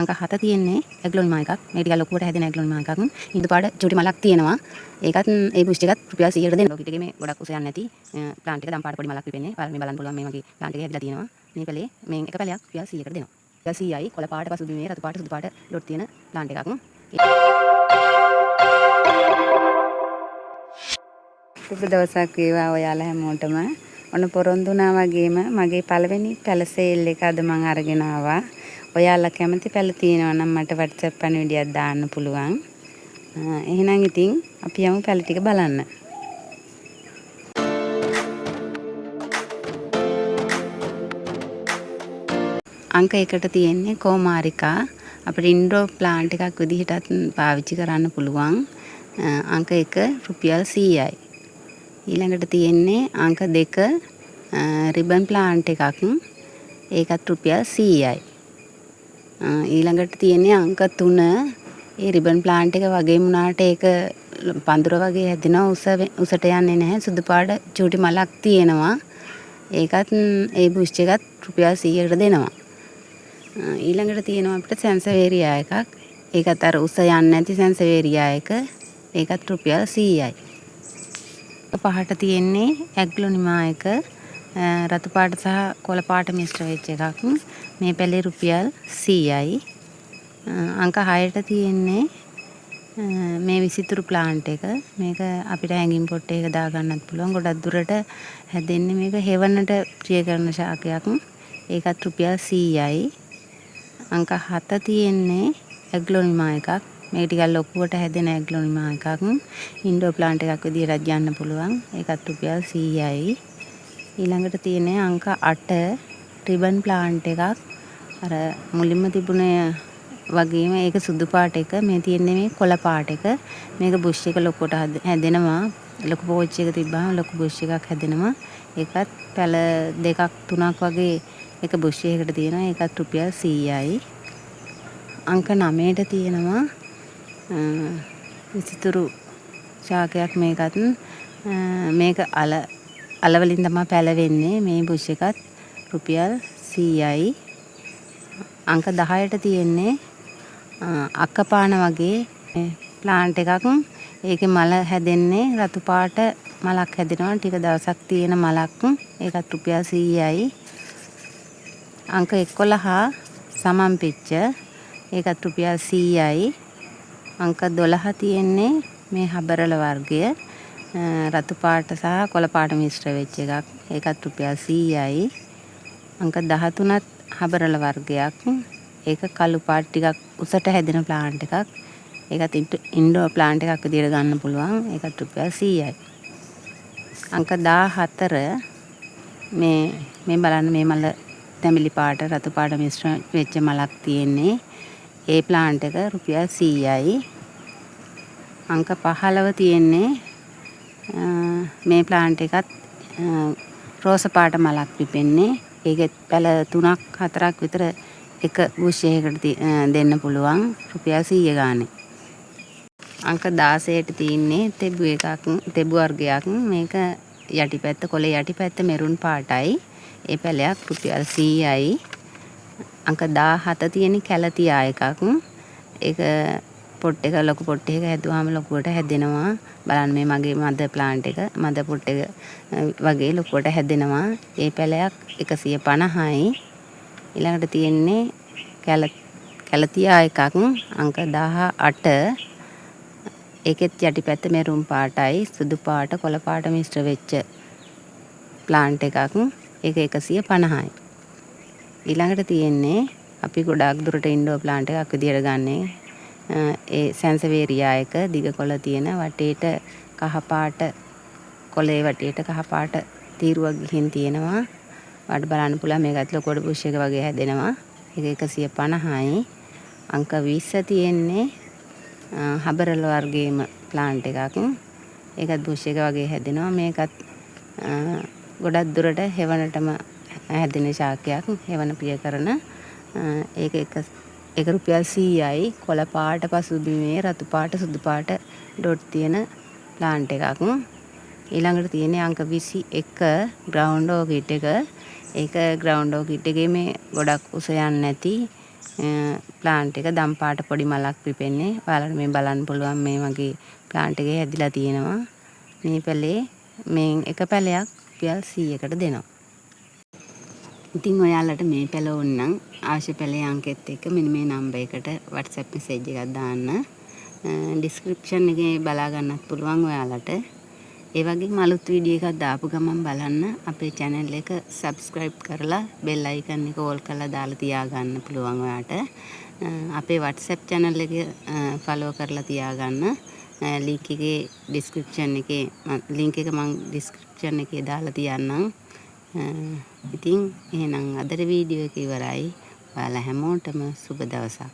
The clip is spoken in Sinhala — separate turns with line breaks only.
අංක 7 තියෙන්නේ ඇග්ලෝනිමා එකක්. මේ ටිකක් ලොකුවට හැදෙන ඇග්ලෝනිමා එකක්. හිඳු පාට චූටි මලක් තියෙනවා. ඒකත් ඒ බුෂ් එකත් රුපියල් 100කට දෙනවා. ඔකිට් එකේ මේ ගොඩක් උස යන්නේ නැති ප්ලාන්ට් එක දම් පාට පොඩි මලක් පිපෙන්නේ. ඔයාලා මේ බලන්න පුළුවන් මේ වගේ ප්ලාන්ට් එක හැදිලා තියෙනවා. මේ පැලේ මේ එක පැලයක් රුපියල් 100කට දෙනවා. රුපියල් 100යි කොළ පාට පසුබිමේ රතු පාට සුදු පාට ඩොට් තියෙන ප්ලාන්ට් එකක්.
සුබ දවසක් වේවා ඔයාලා හැමෝටම. ඔන්න පොරොන්දු වුණා වගේම මගේ පළවෙනි පැල සේල් එක අද මං අරගෙන ආවා. ඔයාලා කැමති පැල තියෙනවා නම් මට WhatsApp පණිවිඩයක් දාන්න පුළුවන්. එහෙනම් ඉතින් අපි යමු පැල ටික බලන්න. අංක 1ට තියෙන්නේ කෝමාරිකා. අපිට ඉන්ඩෝර් ප්ලාන්ට් එකක් විදිහටත් පාවිච්චි කරන්න පුළුවන්. අංක 1 රුපියල් 100යි. ඊළඟට තියෙන්නේ අංක 2 රිබන් ප්ලාන්ට් එකක්. ඒකත් රුපියල් 100යි. ඊළඟට තියෙන්නේ අංක 3. ඒ රිබන් ප්ලාන්ට් එක වගේම වුණාට ඒක පඳුර වගේ හැදෙනවා. උසට යන්නේ නැහැ. සුදු පාට චූටි මලක් තියෙනවා. ඒකත් ඒ බුෂ් එකත් රුපියල් 100කට දෙනවා. ඊළඟට තියෙනවා අපිට සැන්සවේරියා එකක්. ඒකත් අර උස යන්නේ නැති සැන්සවේරියා එක. ඒකත් රුපියල් 100යි. පහට තියෙන්නේ ඇග්ලොනිමා එක. රතු පාට සහ කොළ පාට මිශ්‍ර වෙච්ච එකක්. මේ පැලේ රුපියල් 100යි. අංක 6ට තියෙන්නේ මේ විසිතුරු ප්ලාන්ට් එක. මේක අපිට හැංගින් පොට් එකක දාගන්නත් පුළුවන්. ගොඩක් දුරට හැදෙන්නේ මේක හෙවණට ප්‍රිය කරන ශාකයක්. ඒකත් රුපියල් 100යි. අංක 7 තියෙන්නේ ඇග්ලොනිමා එකක්. මේක ටිකක් ලොකුවට හැදෙන ඇග්ලොනිමා එකක්. ඉන්ඩෝර් ප්ලාන්ට් එකක් විදිහටත් ගන්න පුළුවන්. ඒකත් රුපියල් 100යි. ඊළඟට තියෙන්නේ අංක 8 රිබන් ප්ලාන්ට් එකක්. අර මුලින්ම තිබුණ වගේම ඒක සුදු පාට එක. මේ තියෙන්නේ මේ කොළ පාට එක. මේක බුෂ් එක ලොකුවට හැදෙනවා. ලොකු පෝච් එක තිබ්බහම ලොකු බුෂ් එකක් හැදෙනවා. ඒකත් පැල දෙකක් තුනක් වගේ එක බුෂ් එකකට තියෙනවා. ඒකත් රුපියල් 100යි. අංක 9ට තියෙනවා විසිතුරු ශාකයක් මේකත්. මේක අල වලින් තමයි පැලවෙන්නේ. මේ බුෂ් එකත් රුපියල් 100යි. අංක 10ට තියෙන්නේ අක්කපාන වගේ ප්ලාන්ට් එකක්. ඒකේ මල හැදෙන්නේ රතු පාට මලක් හැදෙනවා. ටික දවසක් තියෙන මලක්. ඒකත් රුපියල් 100යි. අංක 11 සමන් පිච්ච. ඒකත් රුපියල් 100යි. අංක 12 තියෙන්නේ මේ හබරල වර්ගය. රතු පාට සහ කොළ පාට මිශ්‍ර වෙච්ච එකක්. ඒකත් රුපියල් 100යි. අංක 13ත් හබරල වර්ගයක්. ඒක කළු පාට ටිකක් උසට හැදෙන ප්ලාන්ට් එකක්. ඒකත් ඉන්ඩෝර් ප්ලාන්ට් එකක් විදියට ගන්න පුළුවන්. ඒකත් රුපියල් 100යි. අංක 14 මේ බලන්න මේ මල තැඹිලි පාට රතු පාට මිශ්‍ර වෙච්ච මලක් තියෙන්නේ. ඒ ප්ලාන්ට් එක රුපියල් 100යි. අංක 15 තියෙන්නේ මේ ප්ලාන්ට් එකත් රෝස පාට මලක් පිපෙන්නේ. ඒකෙත් පැල 3ක් 4ක් විතර එක බුෂ් එකකට දෙන්න පුළුවන් රුපියල් 100 ගානේ. අංක 16ට තියෙන්නේ තෙබු එකක්, තෙබු වර්ගයක්. මේක යටිපැත්ත කොළේ යටිපැත්ත මෙරුන් පාටයි. ඒ පැලයක් රුපියල් 100යි. අංක 17 තියෙන කැලතියා එකක්. ඒක පොට් එක ලොකු පොට් එකක හැදුවාම ලොකුවට හැදෙනවා. බලන්න මේ මගේ මද ප්ලාන්ට් එක මද පොට් එක වගේ ලොකුවට හැදෙනවා. ඒ පැලයක් 150යි. ඊළඟට තියෙන්නේ කැලතියා එකක් අංක 18. ඒකෙත් යටිපැත්ත මෙරුන් පාටයි සුදු පාට කොළ පාට මිශ්‍ර වෙච්ච ප්ලාන්ට් එකක්. ඒක 150යි. ඊළඟට තියෙන්නේ අපි ගොඩාක් දුරට ඉන්ඩෝර් ප්ලාන්ට් එකක් විදියට ගන්නේ ඒ සැන්සවේරියා එක. දිග කොළ තියෙන වටේට කහ පාට කොළේ වටේට කහ පාට තීරුවක් ගිහින් තියෙනවා. ඔයාලට බලන්න පුළුවන් මේකත් ලොකුවට බුෂ් එක වගේ හැදෙනවා. ඒක 150යි. අංක 20 තියෙන්නේ හබරල වර්ගයේම ප්ලාන්ට් එකක්. ඒකත් බුෂ් එක වගේ හැදෙනවා. මේකත් ගොඩක් දුරට හෙවණටම හැදෙන ශාකයක්. හෙවණ ප්‍රිය කරන. ඒක ඒක රුපියල් 100යි. කොළ පාට පසුබිමේ රතු පාට සුදු පාට ඩොට් තියෙන ප්ලාන්ට් එකක්. ඊළඟට තියෙන්නේ අංක 21 ග්‍රවුන්ඩ් ඕකිඩ් එක. ඒක ග්‍රවුන්ඩ් ඕකිඩ් එකේ මේ ගොඩක් උස යන්නේ නැති ප්ලාන්ට් එක දම් පාට පොඩි මලක් පිපෙන්නේ. ඔයාලට මේ බලන්න පුළුවන් මේ වගේ ප්ලාන්ට් එකේ හැදිලා තියෙනවා. මේ පැලේ මේ එක පැලයක් රුපියල් 100කට දෙනවා. ඉතින් ඔයාලට මේ පැල ඕන නම් අවශ්‍ය පැලේ අංකෙත් එක්ක මෙන්න මේ නම්බර් එකට WhatsApp message එකක් දාන්න. ඩිස්ක්‍රිප්ෂන් එකේ බලා ගන්නත් පුළුවන් ඔයාලට. ඒ වගේම අලුත් වීඩියෝ එකක් දාපු ගමන් බලන්න අපේ channel එක subscribe කරලා bell icon එක ඕල් කරලා දාලා තියාගන්න පුළුවන් ඔයාට. අපේ WhatsApp channel එක follow කරලා තියාගන්න. ලින්ක් එකේ ඩිස්ක්‍රිප්ෂන් එකේ ලින්ක් එක මං ඩිස්ක්‍රිප්ෂන් එකේ දාලා තියන්නම්. ඉතින් එහෙනම් අදට වීඩියෝ එක ඉවරයි. ඔයාලා හැමෝටම සුබ දවසක්.